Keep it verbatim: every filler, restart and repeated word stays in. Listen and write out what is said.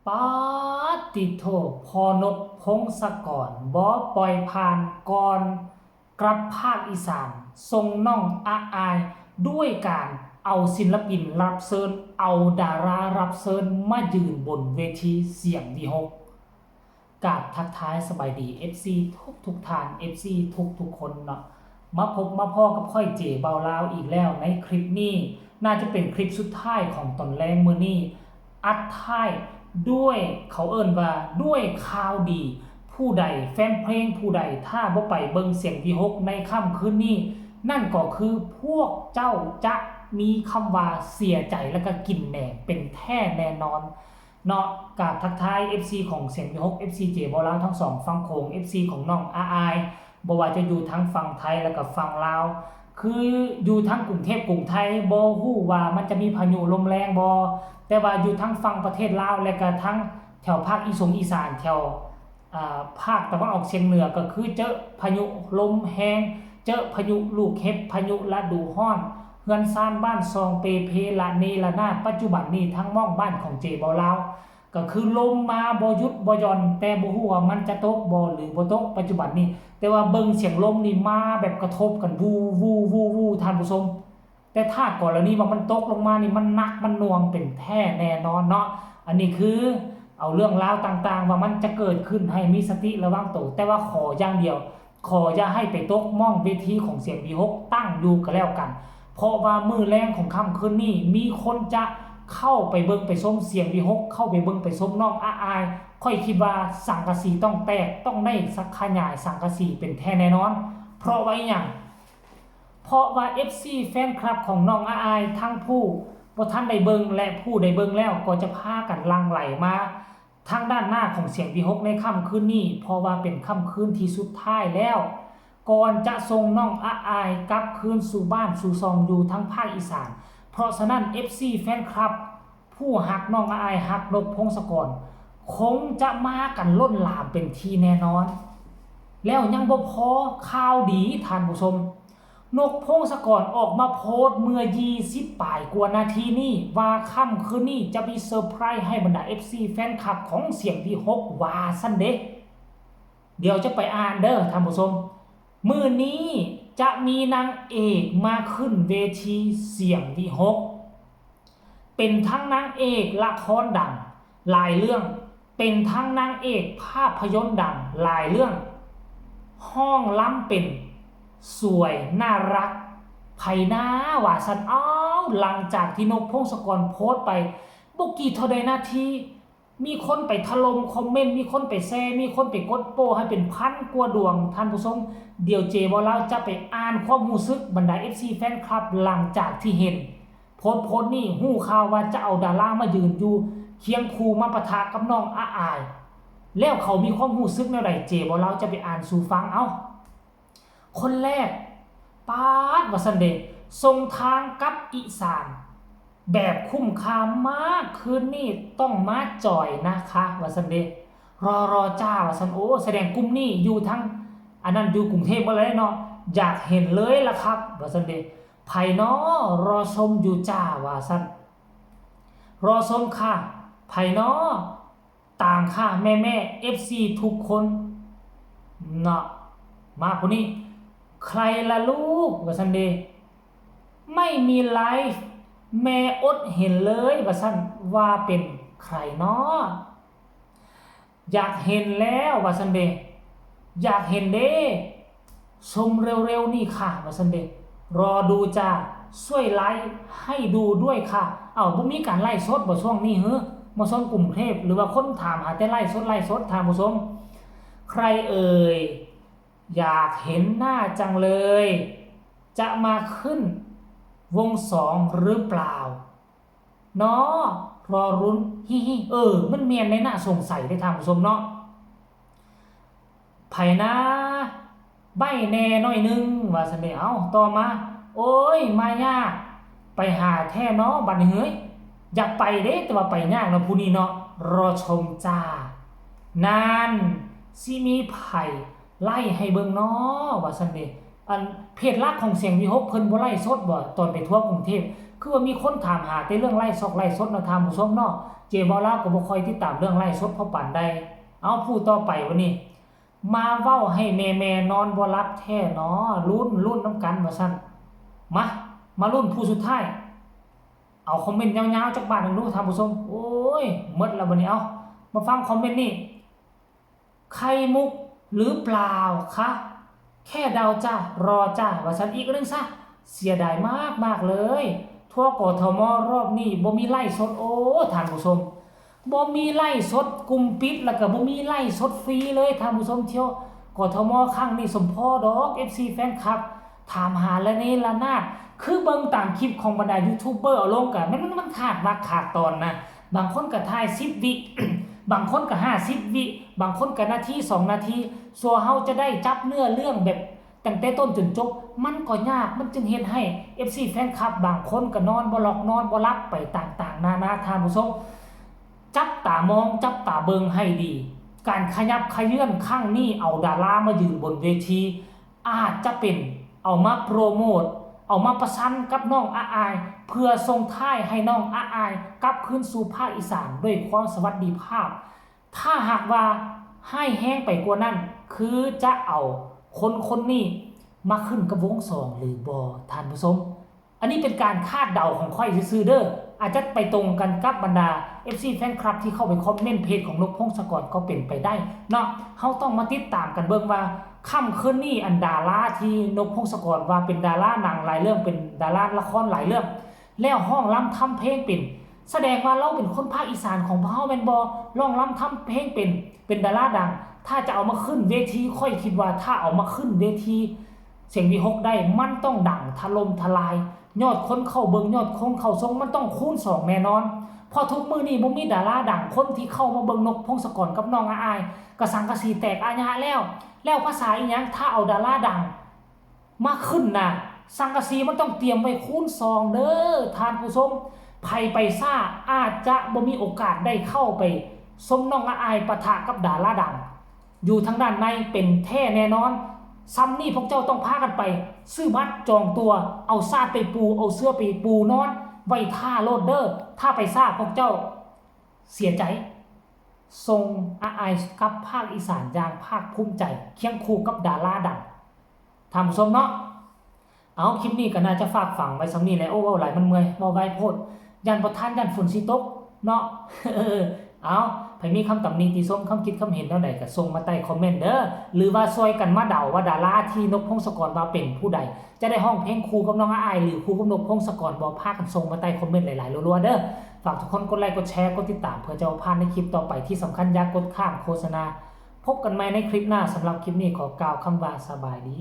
ปาดติโท พอนกพงศกรบ่ปล่อยผ่านก่อนกลับภาคอีสาน ส่งน้องอาอายด้วยการเอาศิลปินรับเชิญ เอาดารารับเชิญมายืนบนเวทีเสียงวิหก กราบทักทายสบายดี เอฟซี ทุกทุกท่าน เอฟซี ทุกทุกคนเนาะ มาพบมาพ้อกับข้อยเจเบาลาวอีกแล้วในคลิปนี้ น่าจะเป็นคลิปสุดท้ายของตอนแลงมื้อนี้ อัดท้ายด้วยเขาเอิ้นว่าด้วยข่าวดี ผู้ใดแฟนเพลงผู้ใดถ้าบ่ไปเบิ่งเสียงวิหกในค่ำคืนนี้ นั่นก็คือพวกเจ้าจะมีคำว่าเสียใจและก็กินแหนงเป็นแท้แน่นอน เนาะ กราบทักทาย เอฟซี ของเสียงวิหก เอฟซี เจเบาลาวทั้งสองฝั่งโขง เอฟซี ของน้องอาอาย บ่ว่าจะอยู่ทั้งฝั่งไทยและก็ฝั่งลาว คืออยู่ทั้งกรุงเทพกรุงไทย บ่ฮู้ว่ามันจะมีพายุลมแรงบ่ แต่ว่าอยู่ทั้งฝั่งประเทศลาวและก็ทั้งแถวภาคอีสงอีสาน แถว อ่า ภาคตะวันออกเฉียงเหนือก็คือเจอพายุลมแฮง เจอพายุลูกเห็บ พายุฤดูร้อน เฮือนซานบ้านซองเปเพละเนระนาด ปัจจุบันนี้ทั้งหม่องบ้านของเจเบาลาว ก็คือลมมาบ่หยุดบ่หย่อน แต่บ่ฮู้ว่ามันจะตกบ่หรือบ่ตกปัจจุบันนี้ แต่ว่าเบิ่งเสียงลมนี่มาแบบกระทบกัน วู วู วู วู ท่านผู้ชม แต่ถ้ากรณีว่ามันตกลงมานี่มันหนักมันหน่วงเป็นแท้แน่นอนเนาะ อันนี้คือเอาเรื่องราวต่างๆ ว่ามันจะเกิดขึ้นให้มีสติระวังตัว แต่ว่าขออย่างเดียว ขออย่าให้ไปตกหม่องเวทีของเสียงวิหกตั้งอยู่ก็แล้วกัน เพราะว่ามื้อแลงของค่ำคืนนี้มีคนจะเข้าไปเบิ่งไปชมเสียงวิหก เข้าไปเบิ่งไปชมน้องอาอาย ข้อยคิดว่าสังกะสีต้องแตก ต้องได้สักขยายสังกะสีเป็นแท้แน่นอน เพราะว่าอีหยัง เพราะว่า เอฟซี แฟนคลับของน้องอาอายทั้งผู้บ่ทันได้เบิ่งและผู้ได้เบิ่งแล้วก็จะพากันหลั่งไหลมาทางด้านหน้าของเสียงวิหกในค่ำคืนนี้ เพราะว่าเป็นค่ำคืนที่สุดท้ายแล้ว ก่อนจะส่งน้องอาอายกลับคืนสู่บ้านสู่ซองอยู่ทางภาคอีสาน เพราะฉะนั้น เอฟซี แฟนคลับ ผู้ฮักน้องอาอายฮักนกพงศกร คงจะมากันล้นหลามเป็นที่แน่นอน แล้วยังบ่พอ ข่าวดีท่านผู้ชม นกพงศกรออกมาโพสต์เมื่อยี่สิบปลายกว่านาทีนี้ ว่าค่ำคืนนี้จะมีเซอร์ไพรส์ให้บรรดา เอฟซี แฟนคลับของเสียงวิหก ว่าซั่นเด้ เดี๋ยวจะไปอ่านเด้อท่านผู้ชม มื้อนี้จะมีนางเอกมาขึ้นเวทีเสียงวิหก เป็นทั้งนางเอกละครดังหลายเรื่อง เป็นทั้งนางเอกภาพยนตร์ดังหลายเรื่อง ฮ้องลำเป็น สวยน่าฮัก ไผน้า ว่าซั่น อ้าว หลังจากที่นกพงศกรโพสต์ไปบ่กี่เท่าใดนาที มีคนไปถล่มคอมเมนต์ มีคนไปแชร์ มีคนไปกดโป้ให้เป็นพันกว่าดวง ท่านผู้ชม เดี๋ยวเจเบาลาวจะไปอ่านความรู้สึกบรรดา เอฟซี แฟนคลับ หลังจากที่เห็นโพสต์โพสต์นี้ ฮู้ข่าวว่าจะเอาดารามายืนอยู่เคียงคู่มาปะทะกับน้องอาอาย แล้วเขามีความรู้สึกแนวใด เจเบาลาวจะไปอ่านสู่ฟัง เอ้า คนแรก ปาด ว่าซั่นเด้ ส่งทางกับอีสาน แบบคุ้มค่ามาก คืนนี้ต้องมาจอยนะคะ ว่าซั่นเด้ รอรอจ้า ว่าซั่น โอ้ แสดงกลุ่มนี้อยู่ทาง อันนั้นอยู่กรุงเทพฯบ่เลยเนาะ อยากเห็นเลยล่ะครับ ว่าซั่นเด้ ไผน้อ รอชมอยู่จ้า ว่าซั่น รอชมค่ะ ไผน้อ ตามค่ะแม่แม่ เอฟซี ทุกคน เนาะ มาผู้นี้ ใครละลูก ว่าซั่นเด้ ไม่มีไลฟ์ แม่อดเห็นเลย ว่าซั่น ว่าเป็นใครน้อ อยากเห็นแล้ว ว่าซั่นเด้ อยากเห็นเด้ ชมเร็วๆนี่ค่ะ ว่าซั่นเด้ รอดูจ้า ช่วยไลฟ์ให้ดูด้วยค่ะ เอ้า บ่มีการไลฟ์สดบ่ช่วงนี้หือ มาชมกรุงเทพฯ หรือว่าคนถามหาแต่ไลฟ์สด ไลฟ์สด ท่านผู้ชม ใครเอ่ย อยากเห็นหน้าจังเลย จะมาขึ้นวงสองหรือเปล่า เนาะ รอรุ้น ฮิฮิ เออ มันแม่นในหน้าสงสัยเด้ท่านผู้ชมเนาะ ไผนะ ใบ้แหน่หน่อยหนึ่ง ว่าซั่นเด้ เอ้า ต่อมา โอ้ย มายาก ไปหาแท้เนาะ บัดนี้เฮ้ย อยากไปเด้ แต่ว่าไปยากเนาะ ผู้นี้เนาะ รอชมจ้า นั่น สิมีไผไล่ให้เบิ่งเนาะ ว่าซั่นเด้ อันเพจหลักของเสียงวิหกเพิ่นบ่ไลฟ์สดบ่ ตอนไปทัวร์กรุงเทพฯ คือว่ามีคนถามหาแต่เรื่องไลฟ์สด ไลฟ์สดเนาะท่านผู้ชมเนาะ เจเว้าลาวก็บ่ค่อยติดตามเรื่องไลฟ์สดพอปานใด เอาผู้ต่อไปวันนี้ มาเว้าให้แม่ๆนอนบ่หลับแท้เนาะ ลุ้นลุ้นนำกันว่าซั่น มา มาลุ้นผู้สุดท้าย เอาคอมเมนต์ยาวๆจักบาทหนึ่งดูท่านผู้ชม โอ้ย หมดแล้วบัดนี้ เอา มาฟังคอมเมนต์นี่ ไข่มุกหรือเปล่าคะ แค่เดาจ้ะ รอจ้ะ ว่าซั่น อีกอันหนึ่งซะ เสียดายมากๆเลย ทัวร์ กทม รอบนี้บ่มีไลฟ์สด โอ้ ท่านผู้ชม บ่มีไลฟ์สดกลุ่มปิด แล้วก็บ่มีไลฟ์สดฟรีเลย ท่านผู้ชม เที่ยว กทม ครั้งนี้สมพอดอก เอฟซี แฟนคลับ ถามหาระเนระนาด คือเบิ่งตามคลิปของบรรดายูทูบเบอร์เอาลงกะ มัน มัน มันขาดวรรคขาดตอนนะ บางคนก็ถ่ายสิบวิ บางคนก็ห้าสิบวิ บางคนก็นาทีสองนาที สัวเฮาจะได้จับเนื้อเรื่องแบบตั้งแต่ต้นจนจบ มันก็ยาก มันจึงเฮ็ดให้ เอฟซี แฟนคลับ บางคนก็นอนบ่หลับนอนบ่หลับไปต่างๆนานา ท่านผู้ชม จับตามอง จับตาเบิ่งให้ดี การขยับเขยื้อนครั้งนี้ เอาดารามายืนบนเวที อาจจะเป็นเอามาโปรโมท เอามาประชันกับน้องอาอาย เพื่อส่งท้ายให้น้องอาอายกลับคืนสู่ภาคอีสานด้วยความสวัสดิภาพ ถ้าหากว่าร้ายแฮงไปกว่านั้น คือจะเอาคนคนนี้มาขึ้นกับวงสองหรือบ่ ท่านผู้ชม อันนี้เป็นการคาดเดาของข้อยซื่อๆเด้อ อาจจะไปตรงกันกับบรรดา เอฟซี แฟนคลับที่เข้าไปคอมเมนต์เพจของนกพงศกรก็เป็นไปได้เนาะ เฮาต้องมาติดตามกันเบิ่งว่าค่ำคืนนี้อันดาราที่นกพงศกรว่าเป็นดาราหนังหลายเรื่อง เป็นดาราละครหลายเรื่อง แล้วร้องรำทำเพลงเป็น แสดงว่าลาวเป็นคนภาคอีสานของพวกเฮาแม่นบ่ ร้องรำทำเพลงเป็น เป็นดาราดัง ถ้าจะเอามาขึ้นเวที ข้อยคิดว่าถ้าเอามาขึ้นเวที เสียงวิหกได้ มันต้องดังถล่มทลาย ยอดคนเข้าเบิ่ง ยอดคนเข้าชม มันต้องคูณสองแน่นอน เพราะทุกมื้อนี้บ่มีดาราดัง คนที่เข้ามาเบิ่งนกพงศกรกับน้องอาอาย ก็สังกะสีแตกอาญะแล้ว แล้วภาษาอีหยัง ถ้าเอาดาราดังมาขึ้นน่ะ สังกะสีมันต้องเตรียมไว้คูณสองเด้อ ท่านผู้ชม ไผไปช้าอาจจะบ่มีโอกาสได้เข้าไปชมน้องอาอายปะทะกับดาราดัง อยู่ทางด้านในเป็นแท้แน่นอน ซ่ำนี่พวกเจ้าต้องพากันไปซื้อบัตรจองตั๋ว เอาซาดไปปู เอาเสื่อไปปูนอน ไว้ท่าโลดเด้อ ถ้าไปช้าพวกเจ้าเสียใจ ส่งอาอายกลับภาคอีสานอย่างภาคภูมิใจ เคียงคู่กับดาราดัง ท่านผู้ชมเนาะ เอา คลิปนี้ก็น่าจะฝากฝังไว้ซ่ำนี่แหละ โอ้ เว้าหลายมันเมื่อย เว้าไวโพด ย่านบ่ทัน ย่านฝนสิตกเนาะ เออ เอา ไผมีคำตำหนิติชม คำคิดคำเห็นแนวใดก็ส่งมาใต้คอมเมนต์เด้อ หรือว่าซ่อยกันมาเดาว่าดาราที่นกพงศกรว่าเป็นผู้ใด จะได้ร้องเพลงคู่กับน้องอาอาย หรือคู่กับนกพงศกรบ่ พากันส่งมาใต้คอมเมนต์หลายๆรัวๆเด้อ ฝากทุกคนกดไลค์กดแชร์กดติดตาม เพื่อจะบ่พลาดในคลิปต่อไป ที่สำคัญอย่ากดข้ามโฆษณา พบกันใหม่ในคลิปหน้า สำหรับคลิปนี้ขอกล่าวคำว่าสบายดี